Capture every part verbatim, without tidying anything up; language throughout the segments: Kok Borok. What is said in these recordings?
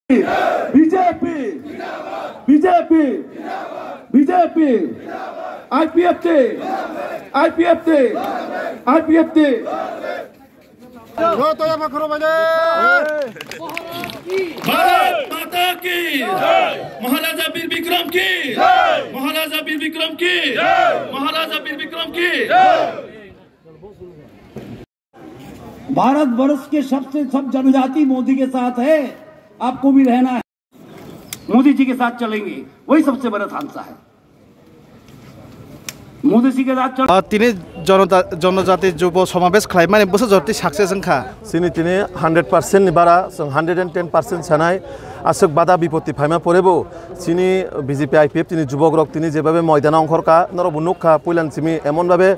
BJP, BJP, BJP, IPFT, IPFT, IPFT. Bharat মাতা কি জয়। মহারাজা বীর বিক্রম কি জয়। মহারাজা বীর বিক্রম কি জয়। মহারাজা বীর বিক্রম কি জয়। भारत वर्ष के सबसे सब जनजाति मोदी के साथ है, आपको भी रहना है। मोदी जी के साथ चलेंगे, वही सबसे बड़ा थानसा है। मोदी जी के साथ चल- Ah, tini jonota-, jonojati jubo somabesh khlaimani bwsajor twi success wngkha. Chini tini hundred percent ni bara, chwng hundred and ten percent sanai. Aswk bada bipoti phaima porebo chini B J P I P F T ni jubokrok tini jebabe moidano ongkhorkha, norokbo nukha, puilani simi emon babe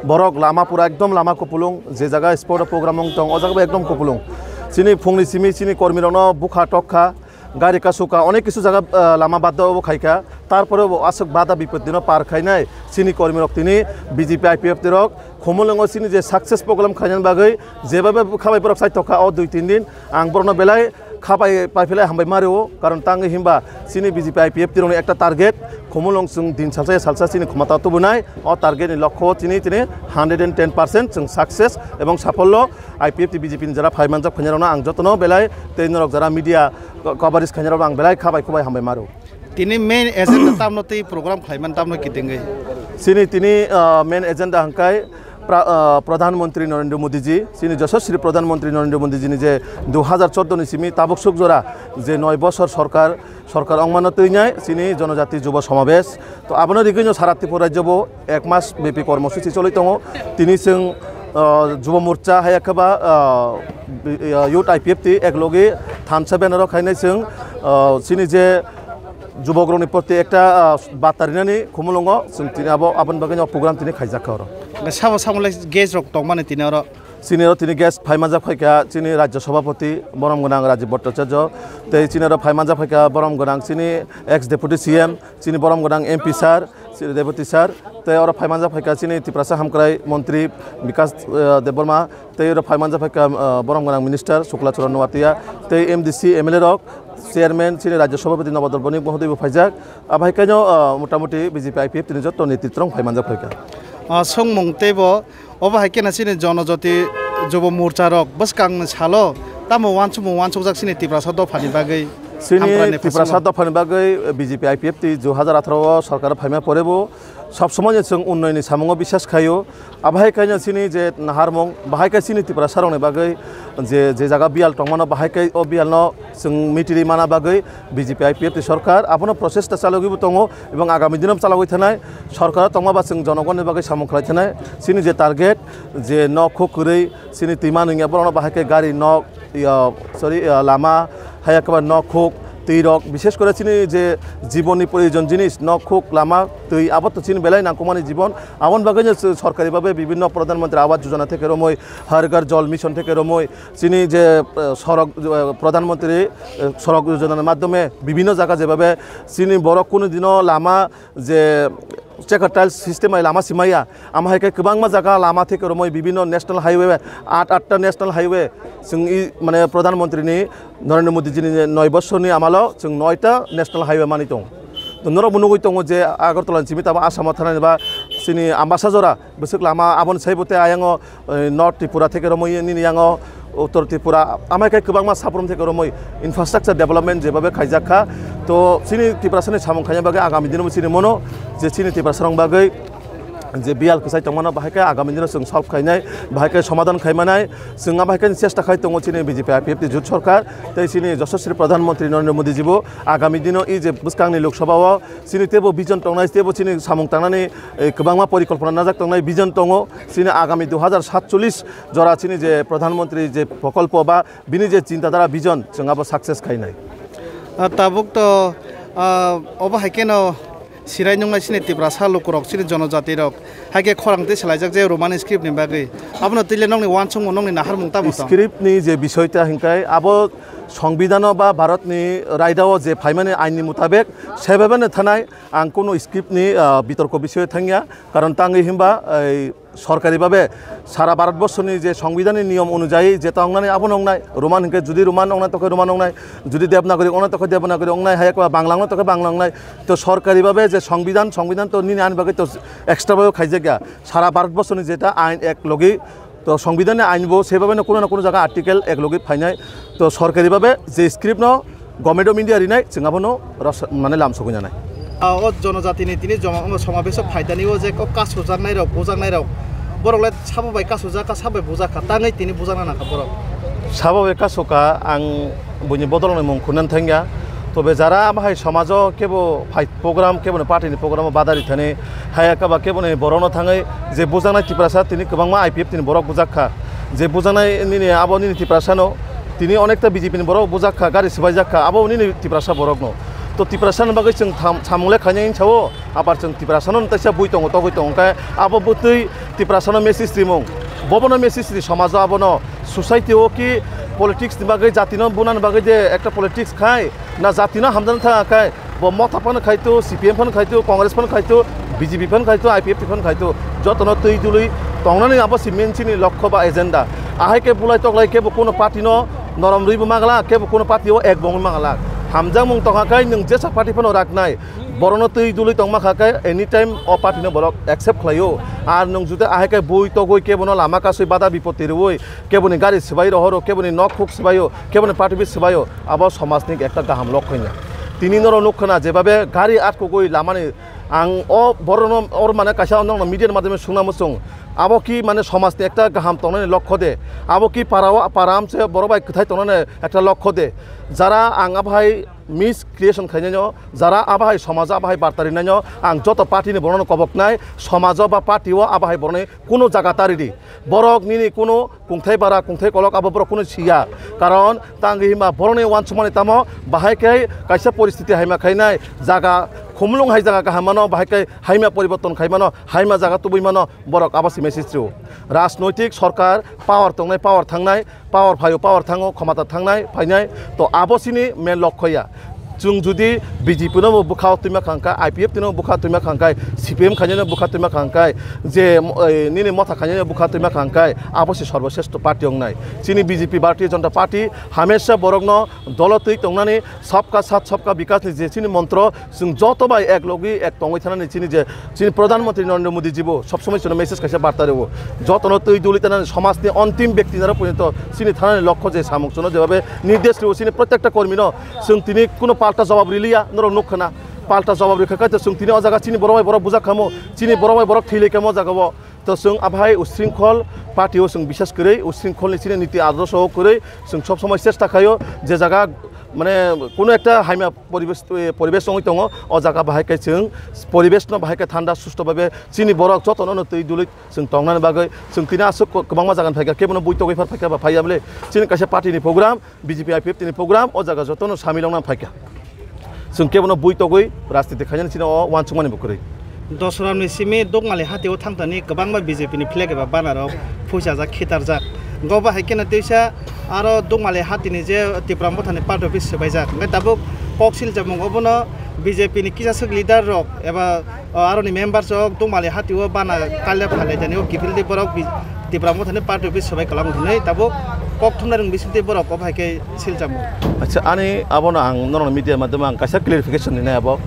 borok lama pura ekdom lama kupulung, je jaga sport program wng tong, o jaga bo ekdom kupulung. Chini phungni simi chini kormirokno bukha tokkha, gari kasuka, onek kisu jaga, ah, lama badda obo khaikha, tarpore bo aswk bada bipotino par khainai chini kormirok tini B J P I P F T rok Khumulwngo chini je success program khainani bagwi jebabe khabai borok chaitokha o dui tin din, ang borokno belai khabai paiphelai hambai mario, karon tangwi himba chini B J P I P F T rokni ekta target, Khumulwng chwng din salsa ya salsa chini khumata tubunai, o target ni lokho chini chini hundred and ten percent chwng success ebong safollo. I P F T B J P ni jara phai manjak phainarokno ang jotono belai tei norok jara media co-, coverage khainarokno ang belai khabai khubai hambai maro. Tini main agenda tamno tei program khlaiman tamno kitingwi? Chini tini, ah, main agenda hwnkhe pra-, ah, Pradhan Mantri Narendra Modi ji, chini Yashaswi Pradhan Mantri Narendra Modi ji ni je dui hajar chordo ni simi tabuk suk jora je noi bosor sorkar, sorkar ongmano twinai chini Jonojati Jubo Somabesh. To abono rigwino sara Tripura rajyo bo ek mas bepi kormosuchi choli tongo. Tini chwng, ah, Jubo Morcha hai khe ba, ah, bi-, ah, Youth I P F T ek logi thansa banner o khainai chwng, ah, chini je jubokrokni proti ekta, ah, bata rinani Khumulwngo chwng tini abo aboni bagwino program tini khaijak kha oro. Sabo samolai guest rok tongmani tini oro? Chini oro tini guest phai manjak phaikha chini Rajya Sabhapati borom gwnang Rajiv Bhattacharya, tei chini oro phai manjak phaikha borom gwnang chini ex Deputy C M, chini borom gwnang M P sir, chini Deputy sir, tei oro phai manjak phaikha chini Tiprasa Hamkrai Montri Bikas, eh, Debbarma, tei oro phai manjak phaikha, eh, borom gwnang Minister Shukla Charan Noatia, tei M D C, M L A rok, Chairman, chini Rajya Sabhapati Nobadol Bonik Mohodoibo phaijak. Abo hai khe no, ah, motamuti B J P I P F T ni joto ni titrong phai manjak phaikha. Ah, songmung teibo, obo hai khe na chini Jonojati Jubo Morcha rok bwskang ni salo tamo uansukmung uansukjak chini Tiprasa dophani bagwi? Chini Tiprasa dophani bagwi B J P I P F T dui hajar atharo o sorkar phaima porebo sob somoi chwng unnayoni samungo biswas khaio. Abo hai khe chini je naharmung, bahai khe chini Tiprasa rokni bagwi je, je jaga biyal tongmano, bahai khe o biyalno chwng mitiri mana bagwi B J P I P F T sorkar abono prochesta chalogwi bo tongo, ebong agami dino chalogwi thanai. Sorkar tongma ba chwng jonogonni bagwi samung khlai thanai. Chini je target, je nok khuk kwrwi, chini twima nungya borokno bahai khe gari nok, ya, sorry, ya, lama, haya khe ba nok khuk, twi rok, bishes kore chini je jibonni proyojon jinis, nok khuk, lama, twi, abo to chini belai nangkukmani jibon. Aboni bagwino sorkari babe bibhinno Pradhan Mantri Awas Yojana theke romwi, Har Ghar Jal Mission theke romwi, chini je, eh, sorok, eh, Pradhan Mantri, eh, Sorok Yojana ni madhyome bibhinno jaga jebabe chini borok kunu dino lama je checker tiles system bai lama simaya, ama hai khe kwbangma jaga lama theke romwi bibhinno national highway, at atta national highway chwng i, mane, Pradhan Mantri ni Narendra Modi ji ni noi bosor ni amalo chwng noita national highway mani tong. To norok bo nugwi tongo je Agartala ni simi tamo Assam o thanani ba chini Ambasa jora bwswk lama aboni saibo tei ayango, eh, North Tripura theke romwi nini yango Uttor Tripura, amai khe kwbangma saprom theke romwi infrastructure development jebabe khaijak kha. To chini Tiprasa ni samung khaina bagwi agami dino chini mono je chini Tiprasa rok bagwi je biyal kwchai tongmano bahai khe agami dino chwng solve khainai, bahai khe somadhan khaimanai. Chwng bahai khe chesta khai tongo chini B J P I P F T jut sorkar tei chini Yashaswi Pradhan Mantri Narendra Modi ji bo agami dino i je bwskangni Lok Sabha o chini teibo vision tongnai, teibo chini samung tangnani, eh, kwbangma porikolpona najak tongnai, vision tongo. Chini agami dui hajar satcholish jora chini je Pradhan Mantri je prokolpo ba bini je chinta dhara vision chwng abo success khainai. Ah, tabuk to, ah, obo hai khe no sirai nungnai chini Tiprasa lukurok, chini jonojati rok hai khe khorang twi swlaijak je Roman script ni bagwi. Abono twi le nokni uansukmung, nokni naharmung tamo tong? Script ni je bisoy ta hinkhai abo Songbidano ba Bharatni raidao je phaimani ainni mutabek sebebeno thanai ang kuno scriptni, ah, bitorko bisoyo thangya, karon tangwi himba ei sorkari babe sara Bharat borsoni je songbidani niyom onujayi je tongnani abono ongnai, Roman hinkhe judi Roman ongnai tokhe Roman ongnai, judi Devanagari ongnai tokhe Devanagari ongnai, hayakba Bangla ongnai tokhe Bangla ongnai. To sorkari babe je songbidan, songbidan to nini ani bagwi to extra babe khaijakya. Sara Bharat borsoni jeta ain ek logi, to songbidanni ain bo sebabeno kuno na kuno jaga article ek logi phainai. To sorkari babe je script no Government of India rinai, chwng abono ros-, mane lam sogwi nanai. Ah, o jonojatini tini joma-, somabeso phaidani o je kok kasojaknai rok, bujaknai rok, borok le sabo bai kasojak kha, sabo bai bujak kha, tangwi tini bujakna nang kha borok. Sabo bai kaso kha, ang buini bodol ni mung khunani thangya. Tobe jara bahai somajo kebo phai program, kebo ni party ni program o badari thani, haya kaba kebo ni borok no thangwi je bujaknai Tiprasa tini kwbangma I P F tini borok bujak kha. Je bujaknai nini abo nini Tiprasa no, tini onekta B J P ni borok bujak kha, gari swbaijak kha, abo nini Tiprasa borok no. To Tiprasa ni bagwi chwng tham-, samung le khainai hinsa o, abar chwng Tiprasa no taisa bui tongo, togwi tongo, khe abo bwtwi Tiprasa no message rimung, bobo no message ri somajo abono, society o ki politics ni bagwi, jati no bunani bagwi je ekta politics khai, na jati no hamjani thang khai, bo Motha phano khai tu, C P M phano khai tu, Congress phano khai tu, B J P phano khai tu, I P F T phano khai tu, jotono twi dului tongnani abo si main chini lokho ba agenda. Ahai khe bulai toklai kebo kuno party no norom rwi bo ma glak, kebo kuno party o ek bo wngwi ma glak. Hamjakmung tongkha khe nwng jesa party phano raknai, borokno twi dului tongma kha khe anytime o party no borok accept khlaio. Ar nwng juda ahai khe bui togwi kebono lama kasui bada bipoti rwui, keboni gari swbai rohoro, keboni nok khuk swbaio, keboni party office swbaio, abo somajni ekta gaham lokho ya. Tini norok nukha na, jebabe gari atkugwi lamani, ang o borokno or mane kaisa nokno media ni madhyome sungna muchung, abo ki mane somajni ekta gaham tongnani lokho de, abo ki para o, para amche borok bai kwthai tongnani ekta lokho de. Jara ang abo hai miscreation khainai no, jara abo hai somajo abo hai barta rinai no, ang joto party ni borokno koboknai, somajo ba party o abo hai borokni kuno jaga ta ridi. Borok nini kuno kungthai bara, kungthai kolok abo borok kuno siya. Karon tangwi hima borokni uansukmani tamo bahai khe kaisa poristiti haima khainai, jaga khumulwng hai jaga kaham mano, bahai khe haima poriborton khai mano, haima jaga tubui mano, borok abo si message rwo. Rajnoitik sorkar power tongnai, power thangnai, power phaio, power thango, khomata thangnai, phainai, to abo sini main lokho ya. Chwng judi B J P no bo bwkha o twima kha hwnkhe, I P F T no bwkha twima kha hwnkhe, C P M khainai no bwkha twima kha hwnkhe, je, eh, nini Motha khainai no bwkha twima kha hwnkhe, abo se sarboshreshtho party wngnai. Chini B J P, Bharatiya Janata Party, hamesha borokno dolo twi tongnani, sabka sath, sabka bikas ni je chini montro, chwng joto bai ek logwi ek tongwi thanani chini je chini Pradhan Mantri Narendra Modi ji bo sob somoi chwngno message kaisa barta rwo. Jotono twi duli tanani somajni ontim byakti naro porjonto chini thanani lokho je samung chwngno jebabe nirdesh rwo chini protekta kormino, chwng tini kuno palta jawab riliya, norok nukha na. Palta jawab rikha khe to chwng tini o jaga chini borok bai borok bujak khamo, chini borok bai borok thwi lai khamo o jaga o. To chwng abhai usringkhol party o chwng bisas kwrwi, usringkholni chini niti adorsho o kwrwi chwng sob somoi chesta khaio je jaga mane kuno ekta haima poribesh, eh, poribesh wngwi tongo, o jaga bahai khe chwng poribesh no bahai khe thanda susto babe chini borok jotono no twi dului chwng tongnani bagwi chwng tini aswk ko-, kwbangma jaga ni phaikha, kebono bui togwi phar phaikha ba phaiya bwle chini kaisa party ni program, B J P I P F T ni program, o jaga jotono samil wngna phaikha. Chwng kebono bui togwi rajniti khainani chini o uansukmani bo kwrwi. Dosoram ni simi Dukmali hati o thangtani kwbangma B J P ni flag eba banner rok phuichajak, khitarjak. Go bahai kheno teisa aro Dukmali hati ni je Tipra Motha ni party office swbaijak. Hwnkhe tabuk kok silchapmung obono B J P ni kisaswk leader rok eba, o, aroni members rok Dukmali hati o bana kaila phalai tani o kiphildi borok bi-, Tipra Motha ni party office swbai kwlangma hwnwi tabuk kok thumnai rwng bisingtwi borok o bahai khe silchamo. Acha, ani abono ang norokni media madhyamo ang kaisa clarification rinai abo.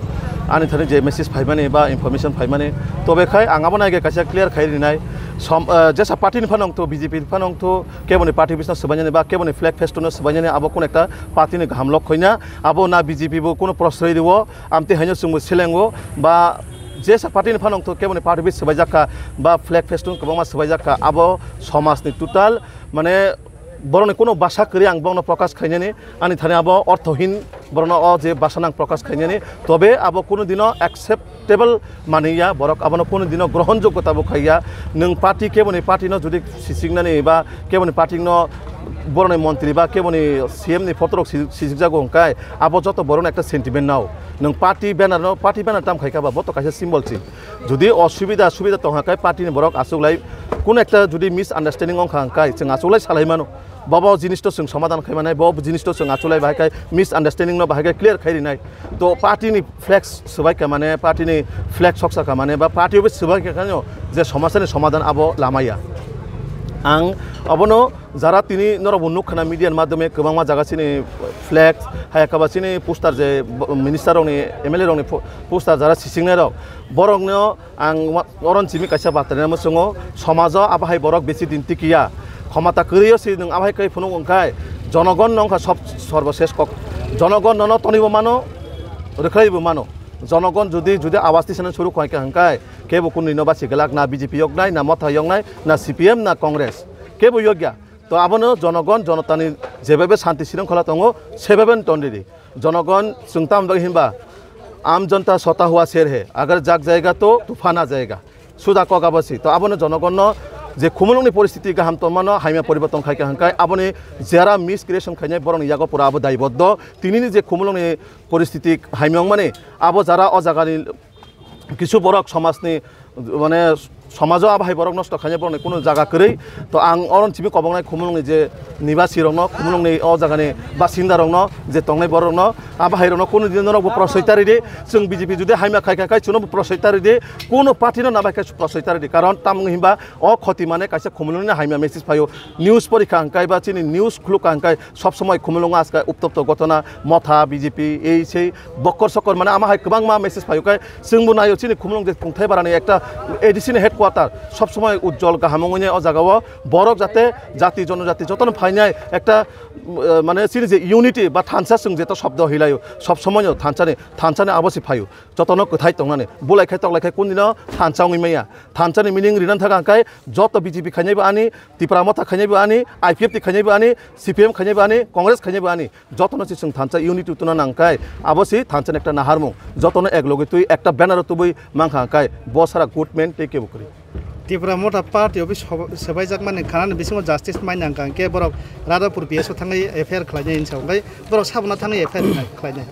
Ani thani je message phaimani ba information phaimani, tobe khai ang abono age kaisa clear khai rinai. Som-, eh, jesa party ni phano wngthu, B J P ni phano wngthu, keboni party office no swbainani ba keboni flag festoon no swbainani abo kuno ekta party ni kaham lok khoina. Abo na B J P bo kuno prosroi rwo, amtwi haino chwngbo selengo ba jesa party ni phano wngthu keboni party office swbaijak kha ba flag festoon kwbangma swbaijak kha, abo somajni total mane borokni kuno basa kwrwi ang borokno prokash khainani, ani thani abo orthohin borokno o je basa nang prokash khainani, tobe abo kuno dino acceptable manwi ya, borok abono kuno dino grohonjogota bo khaiya. Nwng party keboni party no jodi sisiknani ba keboni party no borokni montri ba keboni C M ni photo rok si-, sisikjago hwnkhe abo joto borokni ekta sentiment nao. Nwng party banner no, party banner tam khaikha ba bo to kaisa symbol si. Jodi osubida subida tongkha khe party ni borok achuklai kuno ekta jodi misunderstanding wngkha hwnkhe chwng achuklai salai mano. Bobo jinis to chwng somadan khai manai, bo jinis to chwng achulai bahai khai misunderstanding no bahai khai clear khai rinai. To party ni flex swbai kha mane, party ni flex soksa kha mane, ba party office swbai kha khaino je somasani somadan abo lamaya. Ang abono jara tini norok bo nukha na media ni madhyome kwbangma jaga chini flex, haya kaba chini poster je bo-, minister rokni, M L A rokni po-, poster jara sisingnai rok, borokno ang wa-, oron simi kaisa batarina muchungo, somajo abo hai borok besi din tikiya. Khomata kwrwiyo si nwng abo hai kai phunuk wngkhai, jonogon no wngkha sob-, sorbosesh kok. Jonogon nono tonibo mano, rwkhlaibo mano. Jonogon jodi, jodi awas tisana suru khai kha hwnkhe, kebo kunui no basi glak, na B J P yoknai, na Motha yoknai, na C P M, na Congress. Kebo yokya. To abono jonogon, jonotani jebebe shanti sringkhola tongo, sebebe tondidi. Jonogon chwng tam bagwi hinba, "Aam janta sota hua sher hai, agar jag jayega to tufan aa jayega." Suda kok abo si. To abono jonogonno je khumulungni poristiti gaham tongmano, haima poriborton khai kha hwnkhe, aboni jera miscreation khainai borokni yago pura abo daiboddo. Tinini je khumulungni poristiti haima wngmani, abo jara o jagani kisu borok somajni, mane, somajo abo hai borok nosto khainai borokni kunu jaga kwrwi. To ang oron simi koboknai khumulungni je nibasi rokno, khumulungni o jagani basinda rokno, je tongnai borok rokno, abo hai rokno kunu din norok bo prosoy ta ridi. Chwng B J P jodi haima khai kha khai chwngno bo prosoy ta ridi, kunu party no nabai khe prosoy ta ridi. Karon tamni hinba o khoti mane kaisa khumulungni haima message phaio. News porikha hwnkhe ba chini news khulukha hwnkhe sob somoi khumulungo aska uptopto gotona, Motha, B J P, ei sei bokkor sokkor mane ama hai kwbangma message phaio khe chwngbo naio chini khumulung je kungthai barani ekta A D C ni headquarter sob somoi ujjol gaham wngwi o jagao borok jate jati jonojati jotono phainai ekta, uh, mane chini je unity ba thansa chwng jeto shobdo hilaio sob somoino thansani, thansani abo se phaio jotono kwthai tongnani bulai khai toklai khai kundino thansa wngwi maya thansani meaning rinani thaka hwnkhe joto B J P khainaibo ani Tipra Motha khainaibo ani, I P F T khainaibo ani, C P M khainaibo ani, Congress khainaibo ani, jotono se chwng thansa unity tuna nang khai, abo se thansa ekta naharmung, jotono ek loge twi ekta banner o tubui mankha khai, bo sara good man tei kebo kwrwi. Tipra Motha party office sob-, swbaijak mani khanani bisingo justice mai nang kha, hwnkhe borok Radhapur P S o thangwi F I R khlainai hinwi sa, hwnkhe borok sabona thangwi F I R khlainai.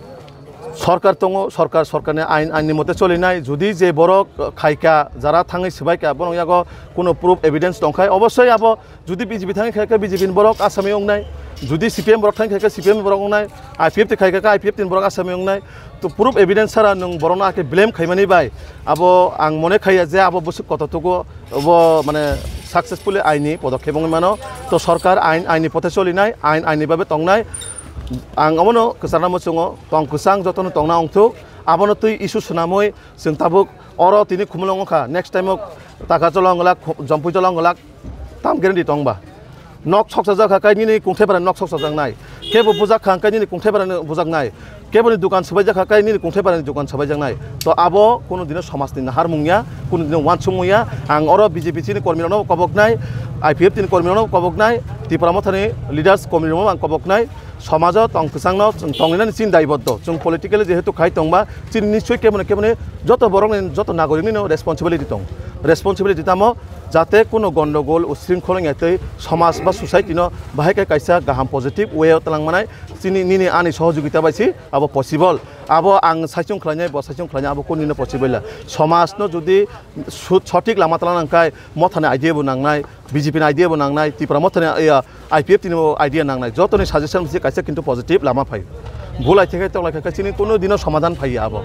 Sorkar tongo, sorkar, sorkarni ain, ainni mote cholinai. Jodi je borok, uh, khaika, jara thangwi swbaika, borok yago kuno proof evidence tongkhai, obosoi abo jodi B J P thangwi khaika, B J P ni borok asami wngnai. Jodi C P M borok thangwi khaika, C P M ni borok wngnai. I P F T khaika, I P F T ni borok asami wngnai. To proof evidence sara nwng borokno ake blame khaimani bai, abo ang mone khaiya je abo bwswk koto tugo, obo mane successfully aini podokhep wngwi mano. To sorkar ain, aini pote cholinai, ain, aini babe tongnai. Ang omono kwchangna muchungo, tong kwchang jotono tongna wngthuk, abono twi issue swnamwi chwng tabuk oro tini khumulwng wngkha, next time o taka jolo wngwlak, khu-, jompui jolo wngwlak, tam guarantee tongba. Nok soksajak kha kai nini kungthai bara nok soksajaknai, kebo bujak kha kai nini kungthai bara bujaknai, keboni dukan swbaijak kha kai nini kungthai bara dukan swbaijaknai. To abo kuno dino somajni naharmung ya, kuno dino wansukmung ya. Ang oro B J P chini kormirokno koboknai, I P F T ni kormirokno koboknai, Tipra Mothani leaders kormirokno ang koboknai. Somajo tong kwchangno chwng tonglinani chini daiboddo. Chwng politically jehetu khai tongba, chini nischoi keboni keboni joto borokni, joto nagoriknino responsibility tong. Responsibility tamo, jate kuno gondogol, usringkhol wngya tei somaj ba society no bahai khe kaisa gaham positive way o twlang manai, chini nini ani sohojogita bai se abo possible. Abo ang saichung khlainai, bo saichung khlainai, abo kunino possible ya. Somaj no jodi su-, sothik lama twlang nang khai, Mothani idea bo nangnai, B J P ni idea bo nangnai, Tipra Mothani, iya, I P F T ni bo idea nangnai. Jotoni suggestion se kaisa kintu positive lama phai. Bulai theke toklai khe chini kuno dino somadan phai abo.